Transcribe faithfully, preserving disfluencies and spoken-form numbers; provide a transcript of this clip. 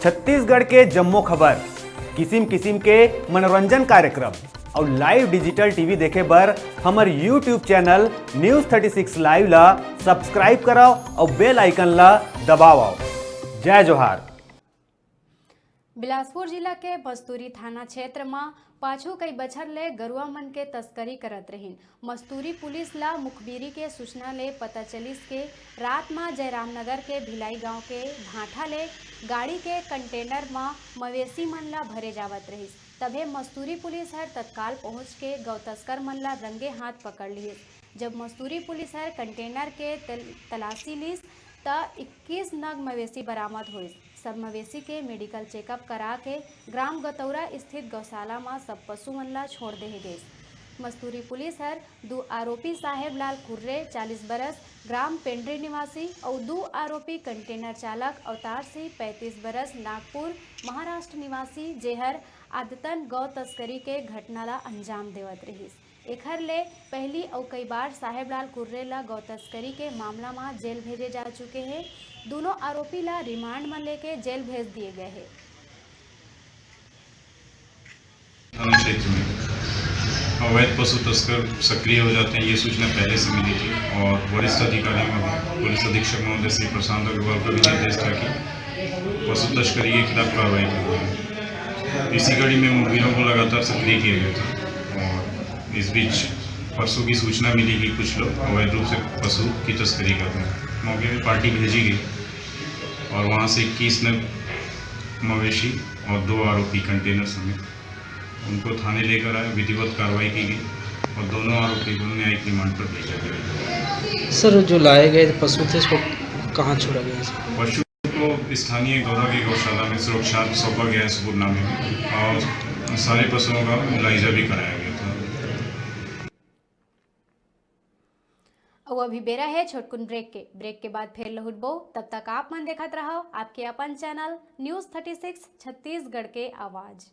छत्तीसगढ़ के जम्मो खबर, किसिम किसिम के मनोरंजन कार्यक्रम अउ live digital T V देखे बर हमर YouTube channel News thirty six Live ला subscribe करव अउ bell icon ला दबावव। जय जोहार। बिलासपुर जिला के मस्तूरी थाना क्षेत्र म पाछू कई बछर ले गरुआ मन के तस्करी करत रहिन। मस्तूरी पुलिस ला मुखबिरी के सूचना ले पता चलिस के रात म जयरामनगर के भिलाई गांव के भांठा ले गाड़ी के कंटेनर म मवेशी मन ला भरे जावत रहिस। तभे मस्तूरी पुलिस हर तत्काल पहुंच के गौ तस्कर मन ला रंगे हाथ पकड़ लिहिस। जब मस्तूरी पुलिस हर कंटेनर के तल-, तलाशी लिस, त इक्कीस नग मवेशी बरामद होइस। सब मवेशी के मेडिकल चेकअप करा के ग्राम गतौरा स्थित गौशाला म सब पशु मन ला छोड़ देहे गइस। मस्तूरी पुलिस हर दू आरोपी साहेबलाल कुर्रे, चालीस बरस, ग्राम पेंड्री निवासी, अउ दू आरोपी कंटेनर चालक अवतार सिंह, पैंतीस बरस, नागपुर, महाराष्ट्र निवासी, जेहर आदतन गौ तस्करी के घटना ला अंजाम देवत रहिस। एखर ले पहिली अउ कई बार साहेबलाल कुर्रे ला गौ तस्करी के मामला म जेल भेजे जा चुके हे। दोनों आरोपी ला रिमांड म लेके जेल भेज दिए गए हे। थाना क्षेत्र में अवैध पशु तस्कर सक्रिय हो जाते हैं, ये सूचना पहले से मिली थी और वरिष्ठ अधिकारियों, पुलिस अधीक्षक महोदय श्री प्रशांत अग्रवाल का भी निर्देश था कि पशु तस्करी के खिलाफ कार्रवाई की जाए। इसी कड़ी में मुखबिरों को लगातार सक्रिय किया गया था और इस बीच परसों की सूचना मिली कि कुछ लोग अवैध रूप से पशु की तस्करी कर रहे हैं। मौके पर पार्टी भेजी गई और वहाँ से इक्कीस नग मवेशी और दो आरोपी कंटेनर समेत उनको थाने लेकर आए, विधिवत कार्रवाई की गई और दोनों आरोपी को न्यायिक रिमांड पर भेजा गया। सर, जो लाए गए पशु थे, उसको कहाँ छोड़ा गया, सर? पशु को स्थानीय गौरा की गौशाला में सुरक्षा सौंपा गया है सुपुर्द नामे में, और सारे पशुओं का मुलायजा भी कराया गया था। अउ अभी बेरा हे छोटकुन ब्रेक के। ब्रेक के बाद फेर लहुटबो, तब तक आप मन देखत रहव आपके अपन channel news thirty six Chhattisgarh के आवाज़।